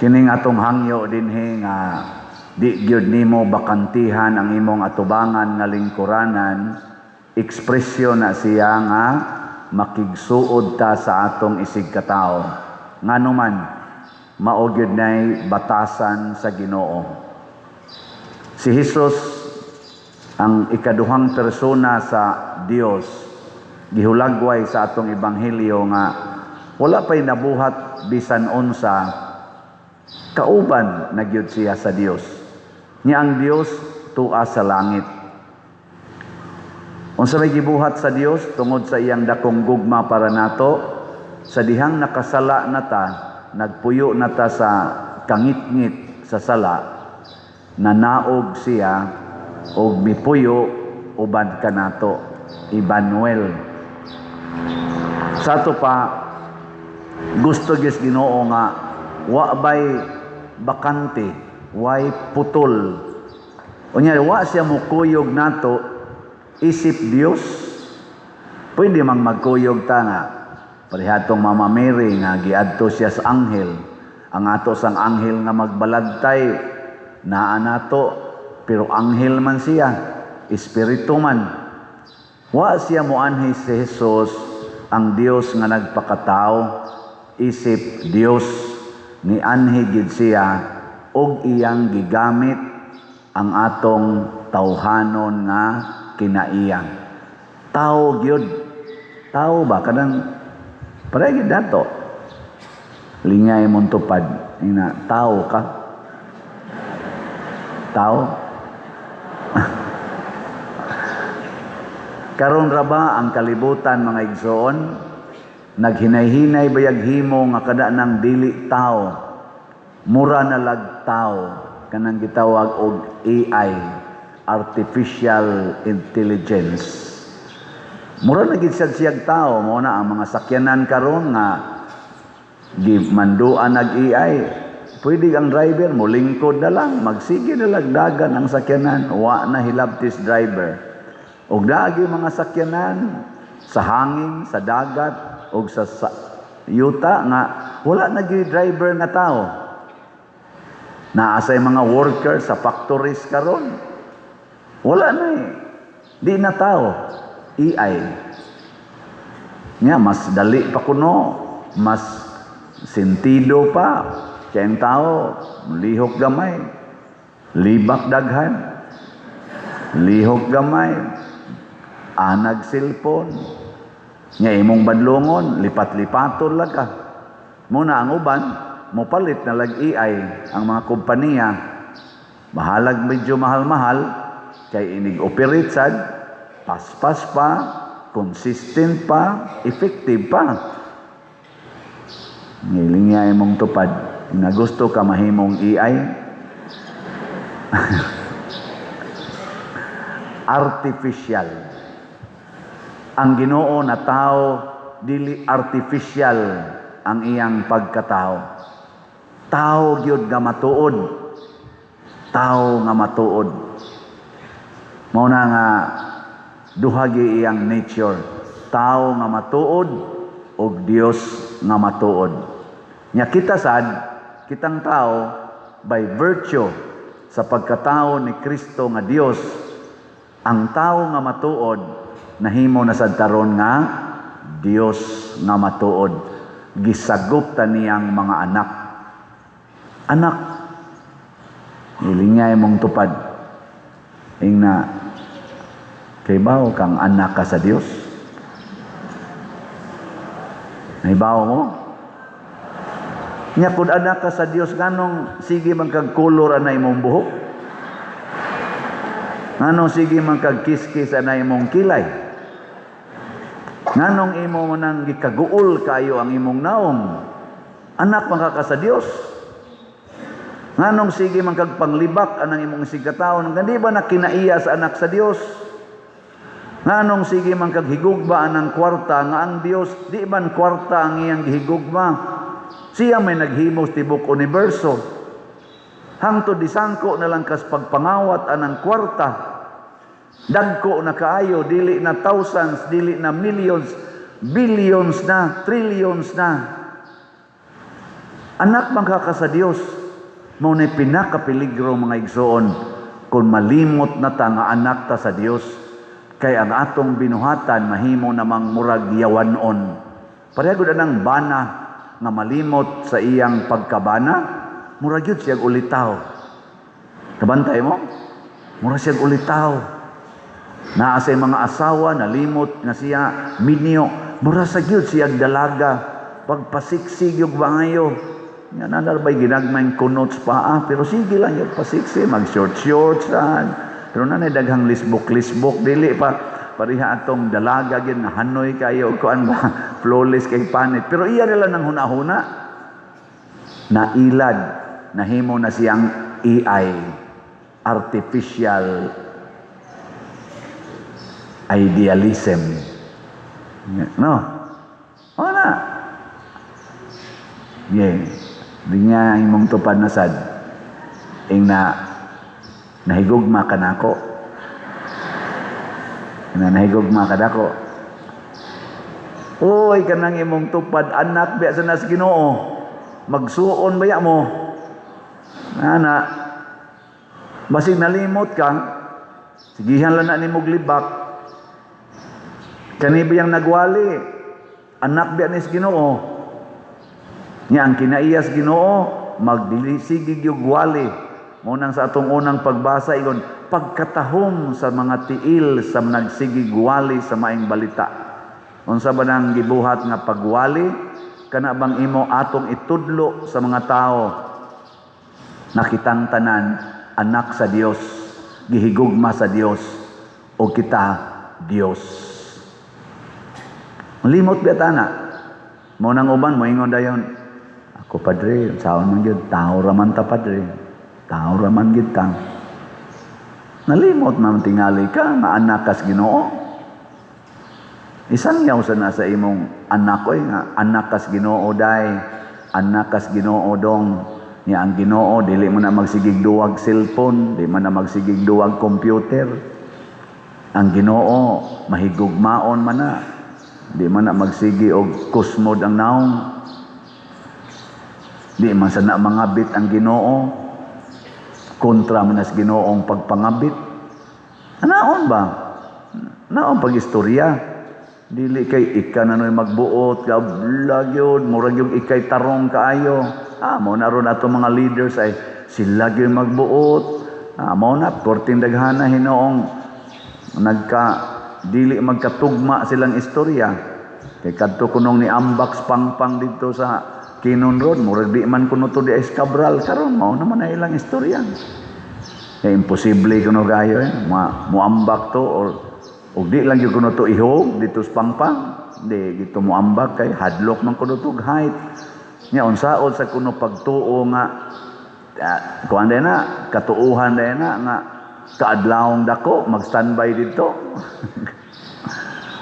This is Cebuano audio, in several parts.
Kining atong hangyo dinhi nga di gyud nimo bakantihan ang imong atubangan nga lingkuranan, ekspresyon na siya nga makigsuod ta sa atong isigkatawo. Ngano man, mao gyud nay batasan sa Ginoo. Si Jesus, ang ikaduhang persona sa Dios, gihulagway sa atong ebanghelyo nga wala pa'y nabuhat bisan unsa, kauban na gyud siya sa Dios. Nya ang Dios tua sa langit. Unsa may gibuhat sa Dios tungod sa iyang dakong gugma para nato? Sa dihang nakasala na ta, nagpuyo na ta sa kangitngit sa sala, nanaog siya og mipuyo uban kanato, Emmanuel. Sa ato pa, gusto gyud Ginoo nga wa bay bakante, way putol. Unya wa siya mukuyog nato isip Dios. Pwede mang magkuyog ta nga parehatong Mama Mary nga giadto siya sa anghel. Ang ato sang anghel nga magbalagtay naa nato, pero anghel man siya, espiritu man. Wa siya moanhi si Jesus, ang Dios nga nagpakatao isip Dios, ni anhi gid siya og iyang gigamit ang atong tawhanon nga kinaiya. Tao gyud. Tao ba kanang pareha gyud nato. Lingay mong tupad ina, tao ka. Tao. Karon ra ba ang kalibutan, mga igsoon, naghinay-hinay bayag himo nga kada nang dili tao, mura na lag tao, kanang gitawag og AI, artificial intelligence. Mura na gid sad siyag tao. Mo na ang mga sakyanan karon nga gimanduan nag AI, pwede ang driver mo lingkod na lang, magsige na lang dagan ang sakyanan, wa na hilabtis driver. Og naagi mga sakyanan sa hangin, sa dagat og sa yuta nga wala na gyud driver nga tao. Naa say mga worker sa factories karon, wala na eh. Di na tao, AI. Nya mas dali pa kuno, mas sentido pa. Kaya ang tao, lihok gamay, libak daghan, lihok gamay, anag cellphone. Nya imong badlongon, lipat-lipaton lang ka. Muna ang uban, mopalit na lag AI ang mga kompanya. Bahalag medyo mahal-mahal, kay inig-operate sad, paspas pa, consistent pa, effective pa. Ngiling niya imong tupad. Nga gusto ka mahimong AI? Artificial. Ang Ginoo na tao, dili artificial ang iyang pagkatao. Tao gyud nga matuod. Tao nga matuod. Mao na nga duha gyud iyang nature. Tao nga matuod ug Dios nga matuod. Nya kita sad, kitang tao, by virtue sa pagkatao ni Kristo nga Dios, ang tao nga matuod nahimo na sad taron nga Dios nga matuod. Gisagop ta niyang mga anak. Anak. Ilingay mong tupad. Ingna, kay bawo kang anak ka sa Dios? Nahibaw mo? Nya kun anak ka sa Dios, nganong sige man kag kolor anay imong buhok? Nganong sige man kag kiskis anay imong kilay? Nganong imo mo nang gikaguol kayo ang imong naong? Anak man ka sa Dios. Nganong sige man kag panglibak anang imong sigkataon? Di ba na kinaiya sa anak sa Dios? Nganong sige man kag higugma anang kwarta nga ang Dios di man kwarta ang iyang gihigugma? Siya may naghimos tibok universo. Hangtod disangko na lang kas pagpangawat anang kwarta. Dagko na kaayo, dili na thousands, dili na millions, billions na, trillions na. Anak man ka sa Dios. Mao na pinakapeligro, mga igsoon, kung malimot na ta nga anak ta sa Dios, kay ang atong binuhatan mahimo namang murag yawanon. Pareha gud anang bana nga malimot sa iyang pagkabana, murag gyud siyag ulitaw. Kabantay mo? Murag siyag ulitaw. Naa sa mga asawa, nalimot nga siya minyo, mura sa gyud siyag dalaga, pagpasiksi gyud maayo. Nga naa ba'y ginagmayng kunot sa paa, pero sige lang yung pasiksi, mag short short saan. Pero nanay daghang lisbok lisbok, dili pa pareha atong dalaga gyud nga hanoy kayo kuan ba, flawless kay panit. Pero iya nila nang huna-huna. Nailad, nahimo na siyang AI, artificial idealism. No? O na. Yeah. Di nga imong tupad na sad. Ing na nahigugma ka nako. Na nahigugma ka nako. Uy, kanang imong tupad anak biya sa nas Ginoo. Magsuon baya mo? Ana, basig nalimot ka, sigihan lang na nimo libak. Kani biyang nagwali, anak biya nis Ginoo. Nya ang kinaiyas Ginoo, magdilisigi gyud wali. Mao nang sa atong unang pagbasa ingon, pagkatahom sa mga tiil sa nagsigig wali sa maayong balita. Unsa ba nang gibuhat nga pagwali? Kana bang imo atong itudlo sa mga tao na kitang tanan anak sa Dios, gihigugma sa Dios o kita Dios. Limot biya tana. Mao nang uban moingon dayon, "Ako, padre, saon man gyud, tao ra man ta, padre. Tao ra man gyud ta." Nalimot man tingali ka nga anak kas Ginoo. Isangyaw sa nasa imong anak oy nga anak kas Ginoo day, anak kas Ginoo dong. Nya ang Ginoo dili mo na magsigig duwag cellphone, di man na magsigig duwag computer. Ang Ginoo mahigugmaon man na. Di man na magsigi og kusmod ang naong. Di man sa na mangabit ang Ginoo. Kontra man nas Ginoong pagpangabit. Anaon ba? Naon pag-istorya. Dili kay ika na no'y magbuot, kablag yun, murag yung ikay tarong kaayo. Ah, mao na ron ato mga leaders ay sila gyud magbuot. Ah, mao na, porting daghana hinoong nagka dili magkatugma silang istorya. Kay kadto kunong ni Ambax Pangpang dito sa Kinon Road, murag di man kuno to di ay Cabral karon mao naman na ilang istorya. Kay imposible kuno gayo eh. Muambak to or ug di lang gyud kuno to ihog dito sa Pangpang. Di gito muambak kay hadlok man kuno to height. Nya unsaon sa kuno pagtuo nga kuan day na katuuhan day na nga kaadlawong dako mag-standby dito.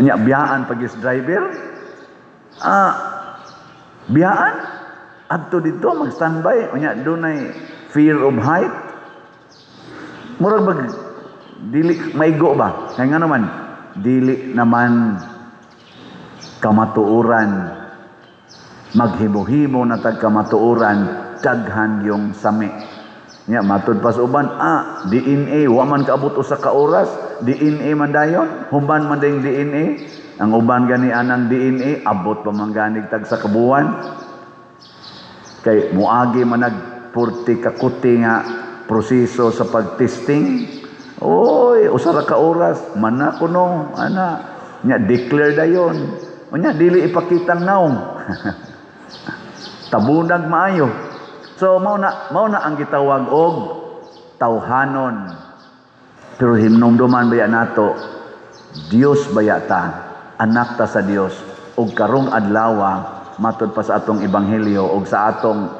Nya biyaan pag is driver. Ah, biyaan adto dito mag-standby, unya dunay fear of height. Murag bag dili maigo ba? Kay nga naman dili naman kamatuoran, maghimo-himo na tag kamatuoran, daghan yung sami. Nya matud pa sa uban, DNA wa man kaabot usa ka oras, DNA man dayon, human man dayong DNA. Ang uban gani anang DNA abot pa man ganig tag sa kabuan. Kay muagi man nag purti kakuti nga proseso sa pagtesting. Oy, usa ra ka oras, mana kuno, ana. Nya declare dayon. Unya dili ipakitang naong. Tabunag maayo. So mao na ang gitawag og tawhanon. Pero hinumduman baya nato, Dios baya ta, anak ta sa Dios, ug karong adlawa matud pa sa atong ebanghelyo ug sa atong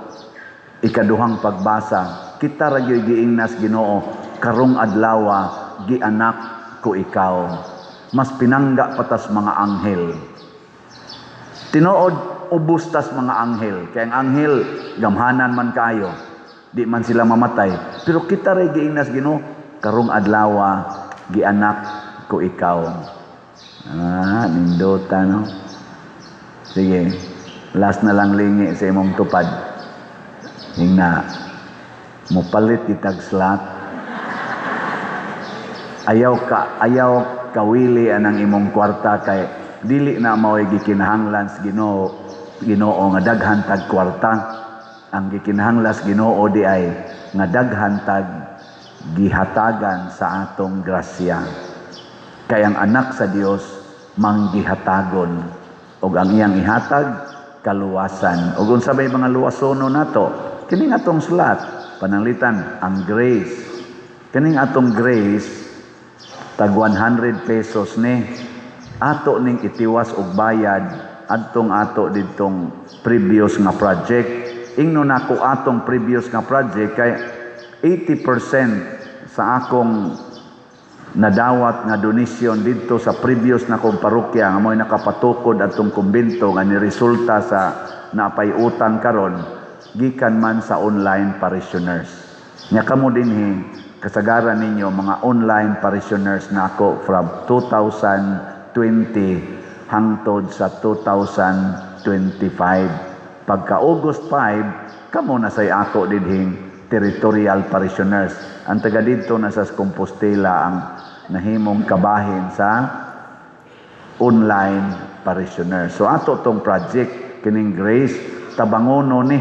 ikaduhang pagbasa, kita ra gyud giingnas Ginoo, "Karong adlawa gianak ko ikaw." Mas pinangga patas mga anghel. Tinuod ubos tas mga anghel. Kay ang anghel gamhanan man kaayo. Di man sila mamatay. Pero kita ray giingnas Ginoo, "Karong adlawa gianak ko ikaw." Ah, nindota no. Sige. Last na lang lingi sa imong tupad. Hingna mopalit kitag slot. Ayaw kawili anang imong kwarta kay dili na mao'y gikinahanglan sa Ginoo nga daghan tag kwarta. Ang gikinahanglan sa Ginoo di ay nga daghan tag gihatagan sa atong grasya. Kay ang anak sa Dios manggihatagon ug ang iyang ihatag kaluwasan. Ug unsa may mga luwasono nato? Kining atong slot, pananglitan ang grace. Kining atong grace tag 100 pesos ni ato ning itiwas og bayad adtong ato didtong previous nga project. Ingno nako atong previous nga project kay 80% sa akong nadawat nga donasyon didto sa previous na kong parokya nga mo'y nakapatukod atong kumbento nga ni resulta sa naapay utang karon, gikan man sa online parishioners. Nya kamo dinhi, kasagaran ninyo mga online parishioners nako from 2020 hangtod sa 2025. Pagka August 5, kamo na say ako dinhing territorial parishioners. Ang taga didto na sa Compostela ang nahimong kabahin sa online parishioners. So ato tong project kining Grace, tabangono ni.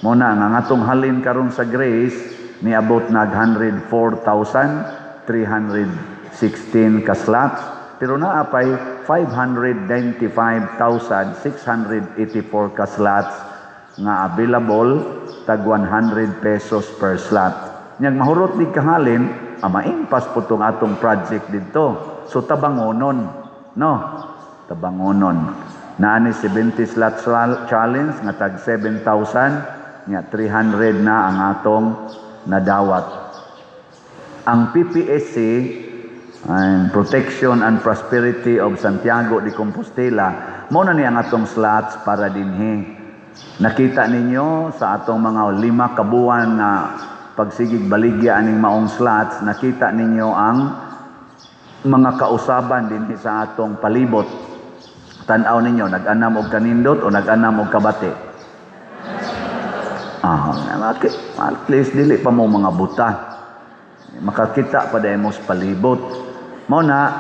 Mo na nga atong halin karon sa Grace niabot nag 104,316 ka slots, pero naa pay 595,684 ka slots nga available, tag 100 pesos per slot. Nyag mahurot ni kahalin, maimpas po tong atong project dito. So tabangonon, no? Tabangonon. Naa ni 70 slot challenge nga tag 7,000 nya 300 na ang atong nadawat. Ang PPSC and Protection and Prosperity of Santiago de Compostela, mo na ni ang atong slots para dinhi. Nakita ninyo sa atong mga 5 ka buwan nga pagsigig baligya aning maong slots, nakita ninyo ang mga kausaban dinhi sa atong palibot. Tan-aw ninyo, nag-anam og kanindot o nag-anam og kabati? At least dili pa mo mga buta. Makakita pa dahil mo sa palibot. Mo na,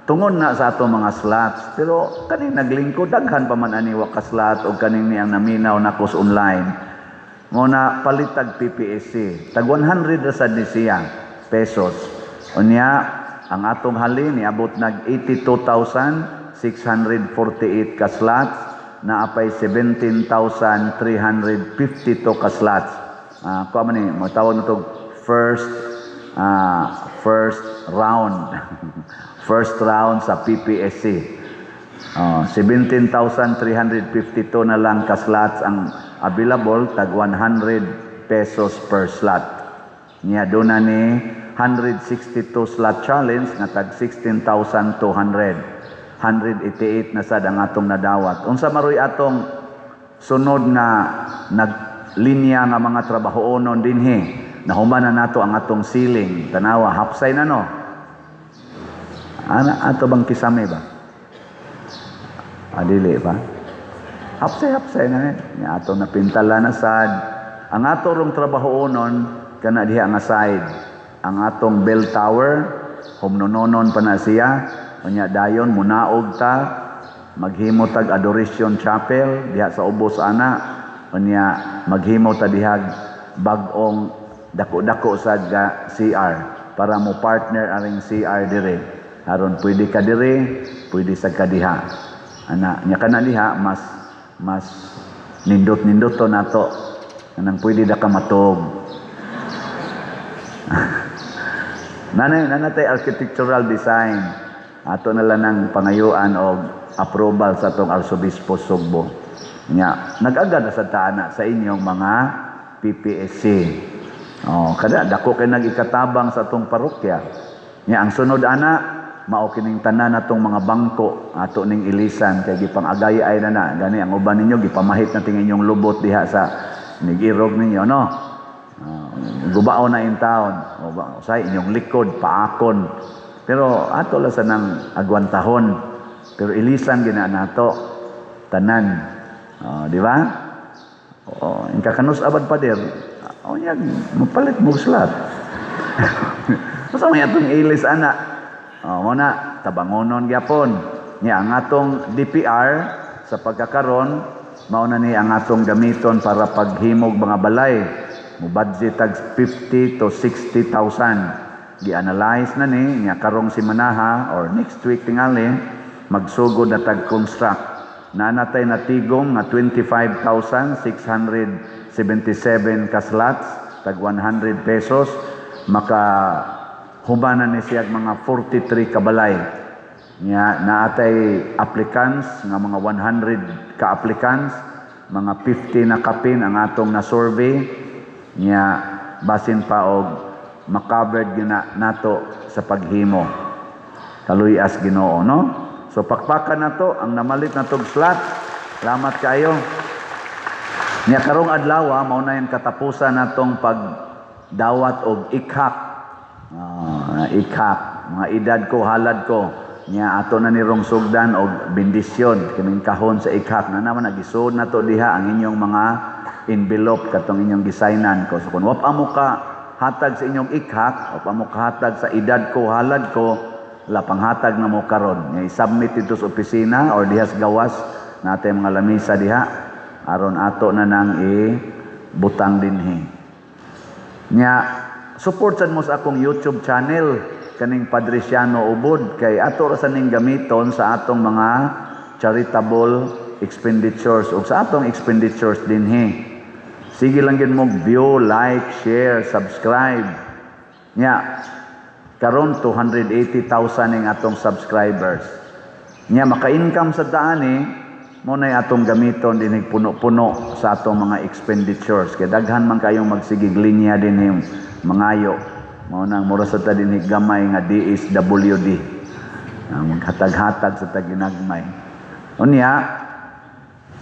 tungon na sa atong mga slots. Pero kaning naglingkod, daghan pa man ani wa ka slot o kaning niyang naminaw nako sa online. Mo na palitag PPSC. Tag 100 ra sad ni siya pesos. Unya, ang atong halin niabot nag 82,648 ka slots, naa pay 17,352 ka slots. Kuha man ni, mo tawag na to first round. First round sa PPSC. 17,352 na lang ka slots ang available, tag 100 pesos per slot. Niya doon na ni 162 slot challenge nga tag 16,200. 188 na sad ang atong nadawat. Unsa maroy atong sunod nga naglinya nga mga trabahoonon dinhi? Nahuman na nato ang atong ceiling. Tanawa, hapsay na, no. Ana ato bang kisame ba? Adili ba? Hapsay-hapsay na eh. Nya ato napintala na sad. Ang ato rong trabahoonon kana diha nga side. Ang atong bell tower, humnononon pa na siya. Unya dayon munaog ta, maghimo tag adoration chapel diha sa ubos ana. Unya maghimo ta dihag bag-ong dako-dako sa ga CR para mo partner aring CR dire. Aron pwede ka dire, pwede sa kadiha. Ana, nya kana diha mas mas nindot-nindot to nato. Kanang pwede da ka matog. Nanay architectural design. Ato na lang ng pangayuan og approval sa atong Arsobispo Sugbo. Nya, nag-agad na sa taana sa inyong mga PPSC. Oh, kada dako kay nag-ikatabang sa atong parokya. Nya ang sunod ana mao kining tanan natong mga bangko ato ning ilisan kay gipang-agay ay na na gani ang uban ninyo gipamahit na ting inyong lubot diha sa nigirog ninyo, no? Gubao na in town o ba say inyong likod paakon, pero ato lang sa nang agwantahon, pero ilisan gina nato tanan. Oh, di ba? Oh, ang kakanus abad pader. O nya, mapalit mo slot. Basta may atong ilis ana. Oh, mo na tabangonon gyapon. Nya ang atong DPR sa pagkakaron mao na ni ang atong gamiton para paghimog mga balay. Mo budget tag 50 to 60,000. Gi-analyze na ni nya karong simanaha or next week tingali magsugod na tag construct. Naa natay natigom nga 25,677 ka slots, tag 100 pesos, maka humanan ni siya mga 43 kabalay. Nya naatay applicants nga mga 100 ka applicants, mga 50 na kapin ang atong na survey. Nya basin pa og makovered gyud na nato sa paghimo. Kaluyas Ginoo, no? So pakpakan nato ang namalit na tog slot. Salamat kaayo. Nya karong adlaw, mao na yung katapusan natong pagdawat og ikhak. Ah, ikhak, mga edad ko, halad ko. Nya ato na ni rong sugdan og bendisyon kining kahon sa ikhak na naman nagisud nato diha ang inyong mga envelope katong inyong gisignan ko. So kung wa pa mo ka hatag sa inyong ikhak, wa pa mo kahatag sa edad ko, halad ko, la panghatag na mo karon. Nya i-submit dito sa opisina or diha sa gawas natin mga lamisa diha aron ato na nang i-butang dinhi. Nya support sad mo sa akong YouTube channel kaning Padriciano Ubod kay ato ra sa ning gamiton sa atong mga charitable expenditures ug sa atong expenditures dinhi. Sige lang gyud mo view, like, share, subscribe. Nya karon 280,000 ning atong subscribers. Nya maka-income sa daan eh, mo na atong gamiton dinhi puno-puno sa atong mga expenditures kay daghan man kayong magsigig linya dinhi mangayo. Mao nang mura sa ta dinhi gamay nga DSWD. Ah, maghatag-hatag sa taginagmay. Unya,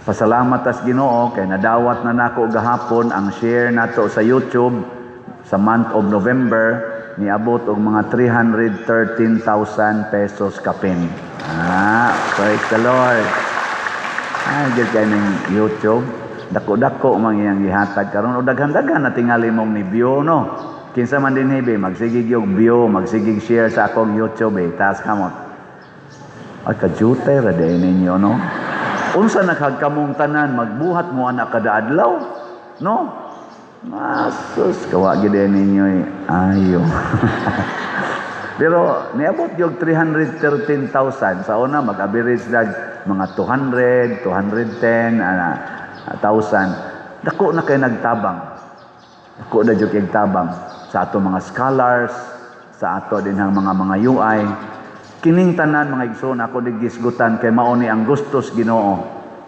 pasalamat tas Ginoo kay nadawat na nako gahapon ang share nato sa YouTube sa month of November, niabot og mga 313,000 pesos kapin. Ah, praise the Lord. Ay, gyud kay ning YouTube. Dako-dako man iyang gihatag karon o daghan-daghan na tingali mong ni view, no. Kinsa man dinhi be magsigig yung view, magsigig share sa akong YouTube eh. Taas kamot. Ay, kajutay ra day ninyo, no? Unsa naghagkamong tanan magbuhat mo anak kada adlaw, no? Masus, kawa gid ninyo eh. Ayo. Pero niabot yung 313,000 sa una, mag-average dag mga 200, 210 ana thousand. Dako na kay nagtabang. Dako na jud kay tabang sa ato mga scholars, sa ato din ang mga UI. Kining tanan, mga igsoon, ako di gisgutan kay mao ni ang gustos Ginoo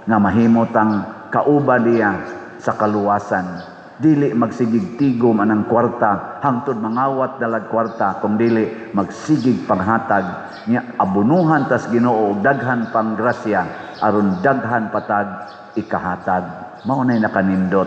nga mahimo tang kauban niya sa kaluwasan. Dili magsigig tigom anang kwarta hangtod mangawat dalag kwarta, kung dili magsigig panghatag nya abunuhan tas Ginoo og daghan pang grasya aron daghan patag ikahatag. Mao nay nakanindot.